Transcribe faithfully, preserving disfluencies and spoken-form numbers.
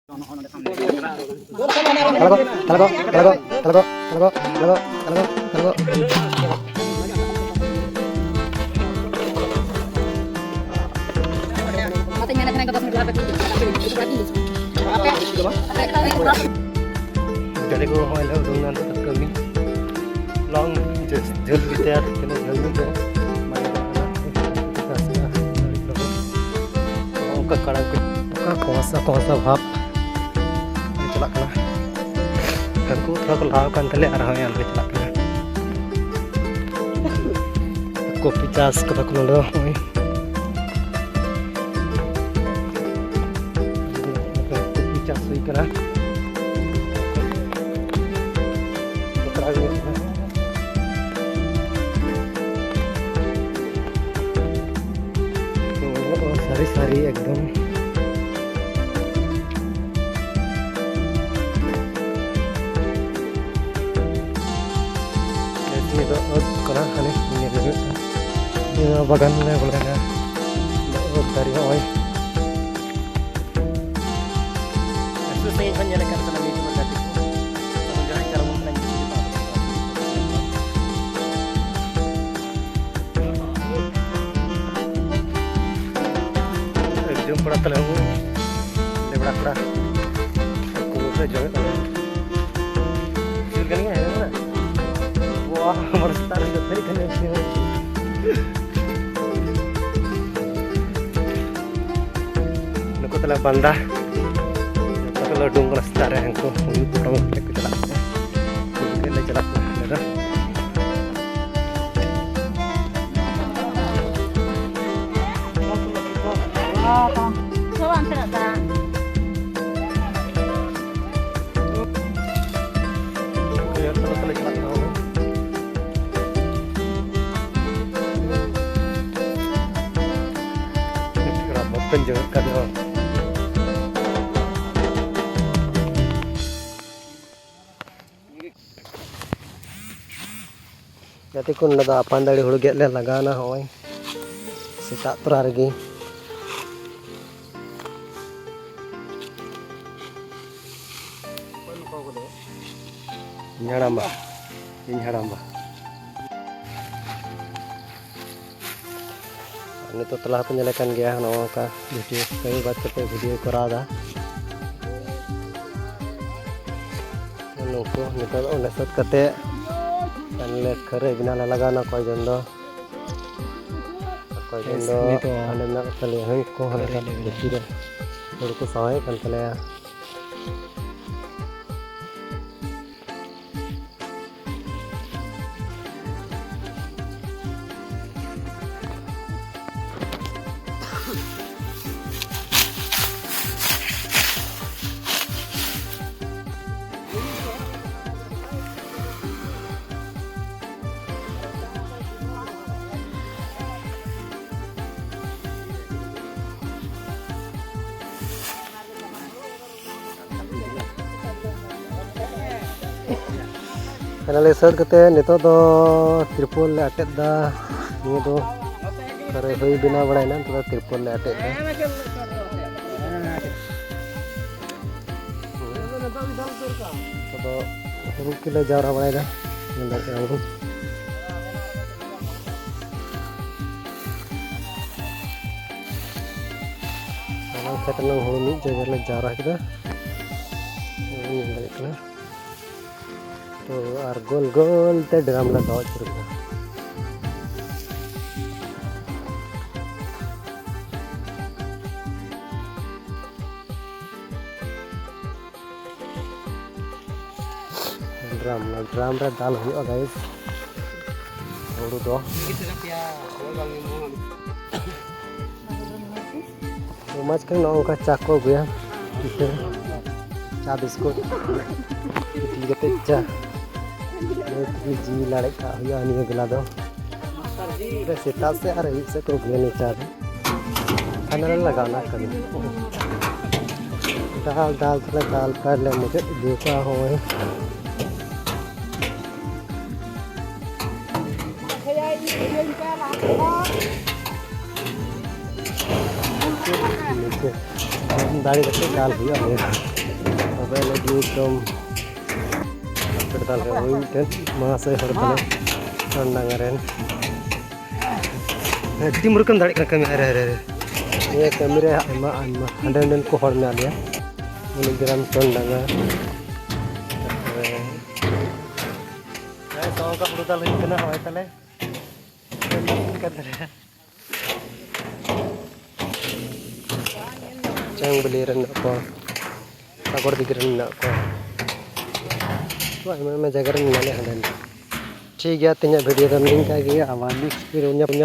ᱛᱟᱞᱜᱚ, ᱛᱟᱞᱜᱚ, ᱛᱟᱞᱜᱚ᱾ ᱜᱟᱹᱰᱤ ᱠᱚ ᱦᱚᱸᱜᱼᱚᱭ ᱞᱮ ᱩᱰᱩᱝ ᱮᱱᱟ ᱱᱤᱛᱚᱜ ᱫᱚ ᱠᱟᱹᱢᱤ᱾ ᱞᱚᱝ ᱡᱷᱟᱹᱞ ᱜᱮᱛᱟᱭᱟ, ᱛᱤᱱᱟᱹᱜ ᱡᱷᱟᱹᱞ ᱜᱮᱛᱟᱭᱟ᱾ ᱚᱱᱠᱟ ᱠᱟᱲᱟ ᱠᱚ, ᱚᱱᱠᱟ ᱠᱚᱥᱟ ᱠᱚᱥᱟ ᱵᱷᱟᱵᱽ ᱪᱟᱞᱟᱜ ᱠᱟᱱᱟ᱾ ᱦᱟᱹᱱᱠᱩ ᱛᱷᱚᱲᱟ ᱠᱚ ᱞᱟᱦᱟ ᱟᱠᱟᱱ ᱛᱟᱞᱮᱭᱟ, ᱟᱨᱦᱚᱸ ᱟᱞᱮ ᱪᱟᱞᱟᱜ ᱠᱟᱱᱟ᱾ ᱠᱚᱯᱤ ᱪᱟᱥ ᱠᱟᱫᱟ ᱠᱚ ᱱᱚᱰᱮ ᱫᱚ, ᱱᱚᱜᱼᱚᱭ᱾ ᱠᱚᱯᱤ ᱪᱟᱥ ᱦᱩᱭ ᱠᱟᱱᱟ᱾ ᱵᱟᱛᱨᱟᱣ ᱜᱮ ᱧᱮᱞᱚᱜ ᱠᱟᱱᱟ᱾ ᱥᱟᱹᱨᱤ ᱥᱟᱹᱨᱤ ᱮᱠᱫᱚᱢ᱾ ᱱᱤᱭᱟᱹ ᱫᱚ ᱟᱹᱠ ᱠᱟᱱᱟ, ᱦᱟᱱᱮ ᱱᱤᱭᱟᱹ ᱫᱚ ᱦᱩᱭᱩᱜ ᱠᱟᱱᱟ᱾ ᱱᱤᱭᱟᱹ ᱵᱟᱜᱟᱱ ᱞᱮ ᱵᱚᱞᱚᱭᱮᱱᱟ᱾ ᱟᱹᱠ ᱫᱟᱨᱮ ᱦᱚᱸᱜᱼᱚᱭ᱾ ᱥᱩᱨ ᱥᱟᱺᱜᱤᱧ ᱠᱷᱚᱱ ᱧᱮᱞᱮᱫ ᱠᱟᱱ ᱛᱟᱦᱮᱱᱟ YouTuber ᱜᱟᱛᱮ ᱠᱚ᱾ ᱟᱫᱚ ᱡᱟᱦᱟᱸᱭ ᱪᱟᱞᱟᱣ ᱠᱟᱱᱟ YouTube ᱨᱮ᱾ ᱮᱠᱫᱚᱢ ᱠᱚᱲᱟ ᱛᱟᱞᱮ ᱦᱚᱸ ᱞᱮᱵᱲᱟ ᱠᱚᱲᱟ᱾ ᱠᱚ ᱥᱮ ᱡᱚᱢᱮᱫ ᱛᱟᱞᱮ᱾ ᱥᱩᱨ ᱠᱟᱱ ᱜᱮᱭᱟ, ᱦᱮᱸ, ᱵᱟᱝ? ᱵᱟᱦ, ᱦᱚᱲ ᱥᱮᱛᱟᱜ ᱨᱮ ᱡᱚᱛᱚ ᱠᱷᱟᱱ᱾ ᱱᱩᱠᱩ ᱛᱟᱞᱮ ᱵᱟᱱᱫᱟ᱾ ᱡᱚᱛᱚ ᱠᱚ ᱞᱟᱹᱰᱩ ᱠᱟᱱᱟ ᱥᱮᱛᱟᱜ ᱨᱮ, ᱦᱟᱱᱠᱩ ᱩᱭᱩ ᱯᱚᱴᱚᱢ ᱠᱟᱛᱮ ᱠᱚ ᱪᱟᱞᱟᱜ ᱠᱟᱱᱟ᱾ ᱩᱱᱠᱩ ᱜᱮ ᱞᱮ ᱪᱟᱞᱟᱜ ᱠᱟᱱᱟ ᱟᱞᱮ ᱫᱚ᱾ ᱩᱭᱦᱟᱹᱨ ᱛᱟᱞᱟ ᱛᱟᱞᱮ ᱪᱟᱞᱟᱜ ᱠᱟᱱᱟ ᱵᱚᱞᱮ᱾ ᱛᱷᱚᱲᱟ ᱵᱚᱛᱚᱨ ᱧᱚᱜ ᱠᱟᱱ ᱨᱮᱦᱚᱸ᱾ ᱜᱟᱛᱮ ᱠᱚ, ᱱᱚᱰᱮ ᱫᱚ ᱟᱯᱟᱱ ᱫᱟᱲᱮ ᱦᱩᱲᱩ ᱜᱮᱫ ᱞᱮ ᱞᱟᱜᱟᱣᱱᱟ᱾ ᱦᱚᱸᱜᱼᱚᱭ ᱥᱮᱛᱟᱜ ᱛᱚᱨᱟ ᱨᱮᱜᱮ᱾ ᱤᱧ ᱦᱟᱲᱟᱢᱵᱟ, ᱤᱧ ᱦᱟᱲᱟᱢᱵᱟ᱾ ᱱᱤᱛᱚᱜ ᱛᱚᱞᱟ ᱦᱚᱸᱯᱮ ᱧᱮᱞᱮ ᱠᱟᱱ ᱜᱮᱭᱟ, ᱱᱚᱜᱼᱚ ᱱᱚᱝᱠᱟ ᱵᱷᱤᱰᱤᱭᱳ ᱠᱟᱹᱢᱤ ᱵᱟᱫ ᱠᱟᱛᱮ ᱵᱷᱤᱰᱤᱭᱳᱭ ᱠᱚᱨᱟᱣ ᱮᱫᱟ᱾ ᱱᱩᱠᱩ ᱱᱤᱛᱚᱜ ᱫᱚ ᱚᱸᱰᱮ ᱥᱟᱹᱛ ᱠᱟᱛᱮ ᱟᱞᱮ ᱠᱷᱟᱹᱨᱟᱹᱭ ᱵᱮᱱᱟᱣ ᱞᱮ ᱞᱟᱜᱟᱣ ᱮᱱᱟ᱾ ᱚᱠᱚᱭ ᱡᱚᱱ ᱫᱚ, ᱚᱠᱚᱭ ᱡᱚᱱ ᱫᱚ ᱱᱤᱛᱚᱜ ᱦᱟᱸᱰᱮ ᱢᱮᱱᱟᱜ ᱠᱚ ᱛᱟᱞᱮᱭᱟ, ᱦᱟᱹᱱᱠᱩ ᱦᱚᱸ ᱠᱷᱟᱹᱨᱟᱹᱭ ᱞᱮ ᱵᱮᱱᱟᱣ ᱵᱷᱤᱛᱤᱨ ᱨᱮ ᱦᱩᱲᱩ ᱠᱚ ᱥᱟᱶᱟᱭᱮᱫ ᱠᱟᱱ ᱛᱟᱞᱮᱭᱟ᱾ ᱯᱷᱟᱭᱱᱟᱞᱤ ᱥᱟᱹᱛ ᱠᱟᱛᱮ ᱱᱤᱛᱚᱜ ᱫᱚ ᱛᱤᱨᱯᱚᱞ ᱞᱮ ᱟᱴᱮᱫ ᱫᱟ᱾ ᱱᱤᱭᱟᱹ ᱫᱚ ᱯᱩᱨᱟᱹ ᱦᱩᱭ ᱵᱮᱱᱟᱣ ᱵᱟᱲᱟᱭᱮᱱᱟ, ᱱᱤᱛᱚᱜ ᱫᱚ ᱛᱤᱨᱯᱚᱞ ᱞᱮ ᱟᱴᱮᱫ ᱫᱟ᱾ ᱟᱫᱚ ᱦᱩᱲᱩ ᱠᱚᱞᱮ ᱡᱟᱣᱨᱟ ᱵᱟᱲᱟᱭᱮᱫᱟ, ᱧᱮᱞ ᱫᱟᱲᱮᱭᱟᱜ ᱠᱟᱱᱟ ᱵᱚᱱ᱾ ᱥᱟᱱᱟᱢ ᱠᱷᱮᱛ ᱨᱮᱱᱟᱜ ᱦᱩᱲᱩ ᱢᱤᱫ ᱡᱟᱭᱜᱟ ᱨᱮᱞᱮ ᱡᱟᱣᱨᱟ ᱠᱮᱫᱟ, ᱧᱮᱞ ᱫᱟᱲᱮᱭᱟᱜ ᱠᱟᱱᱟ᱾ ᱛᱚ ᱟᱨ ᱜᱳᱞ ᱜᱳᱞ ᱛᱮ ᱰᱨᱟᱢ ᱞᱮ ᱫᱚᱦᱚ ᱟᱹᱪᱩᱨ ᱠᱮᱫᱟ᱾ ᱰᱨᱟᱢ, ᱰᱨᱟᱢ ᱨᱮ ᱫᱟᱞ ᱦᱩᱭᱩᱜᱼᱟ, ᱜᱟᱭᱤᱥ, ᱦᱩᱲᱩ ᱫᱚ᱾ ᱥᱚᱢᱟᱡᱽ ᱠᱚᱨᱮ ᱱᱚᱜᱼᱚ ᱱᱚᱝᱠᱟ ᱪᱟ ᱠᱚ ᱟᱹᱜᱩᱭᱟ, ᱯᱤᱴᱷᱟᱹ, ᱪᱟ, ᱵᱤᱥᱠᱩᱴ, ᱤᱫᱤ ᱠᱟᱛᱮ ᱪᱟ᱾ ᱱᱤᱭᱟᱹ ᱛᱮᱜᱮ ᱡᱤᱣᱤ ᱞᱟᱲᱮᱡ ᱠᱟᱜ ᱦᱩᱭᱩᱜᱼᱟ ᱱᱤᱭᱟᱹ ᱵᱮᱞᱟ ᱫᱚ᱾ ᱥᱮᱛᱟᱜ ᱥᱮᱫ ᱟᱨ ᱟᱹᱭᱩᱵ ᱥᱮᱫ ᱠᱚ ᱟᱹᱜᱩᱭᱟ ᱱᱤᱭᱟᱹ ᱪᱟ ᱫᱚ᱾ ᱯᱷᱟᱭᱱᱟᱞ ᱞᱟᱜᱟᱣ ᱮᱱᱟ ᱠᱟᱹᱢᱤ᱾ ᱫᱟᱞ ᱫᱟᱞ ᱛᱮᱞᱮ ᱫᱟᱞ ᱯᱨᱟᱭ ᱞᱮ ᱢᱩᱪᱟᱹᱫ ᱤᱫᱤ ᱠᱚᱣᱟ᱾ ᱦᱳᱭ, ᱢᱩᱪᱟᱹᱫ ᱫᱟᱲᱮ ᱠᱟᱛᱮ ᱫᱟᱞ ᱦᱩᱭᱩᱜᱼᱟ ᱱᱤᱭᱟᱹ ᱫᱚ᱾ ᱛᱚᱵᱮ ᱟᱹᱱᱤᱡ ᱜᱮ ᱮᱠᱫᱚᱢ ᱫᱟᱞ ᱨᱮ ᱦᱩᱭ ᱢᱤᱫᱴᱮᱱ ᱢᱟᱦᱟᱥᱚᱭ ᱦᱚᱲ ᱛᱟᱞᱮ ᱴᱚᱱᱰᱟᱝᱜᱟ ᱨᱮᱱ᱾ ᱟᱹᱰᱤ ᱢᱩᱨᱩᱠᱮᱢ ᱫᱟᱲᱮᱭᱟᱜ ᱠᱟᱱᱟ ᱠᱟᱹᱢᱤ᱾ ᱦᱟᱭ ᱨᱮ, ᱦᱟᱭ ᱨᱮ, ᱱᱤᱭᱟᱹ ᱠᱟᱹᱢᱤ ᱨᱮ ᱟᱭᱢᱟ ᱟᱭᱢᱟ ᱦᱟᱸᱰᱮ ᱱᱚᱸᱰᱮᱱ ᱠᱚ ᱦᱚᱲ ᱢᱮᱱᱟᱜ ᱞᱮᱭᱟ᱾ ᱢᱚᱱᱤᱜᱨᱟᱢ ᱴᱚᱱᱰᱟᱝᱜᱟ᱾ ᱛᱟᱨᱯᱚᱨᱮ ᱦᱮᱸ, ᱛᱚ ᱚᱱᱠᱟ ᱦᱩᱲᱩ ᱫᱟᱞ ᱦᱩᱭᱩᱜ ᱠᱟᱱᱟ, ᱦᱚᱸᱜᱼᱚᱭ ᱛᱟᱞᱮ᱾ ᱪᱟᱝᱵᱟᱹᱞᱤ ᱨᱮᱱ ᱢᱮᱱᱟᱜ ᱠᱚᱣᱟ, ᱥᱟᱜᱚᱨ ᱫᱤᱜᱷᱤ ᱨᱮᱱ ᱢᱮᱱᱟᱜ ᱠᱚᱣᱟ, ᱛᱚ ᱟᱭᱢᱟ ᱟᱭᱢᱟ ᱡᱟᱭᱜᱟ ᱨᱮᱱ ᱢᱮᱱᱟᱜ ᱞᱮᱭᱟ ᱦᱟᱸᱰᱮ ᱱᱟᱰᱮ᱾ ᱴᱷᱤᱠ ᱜᱮᱭᱟ, ᱛᱮᱦᱮᱧᱟᱜ video ᱫᱚ ᱱᱤᱝᱠᱟ ᱜᱮ, ᱟᱵᱟᱨ next video ᱧᱟᱯᱟᱢ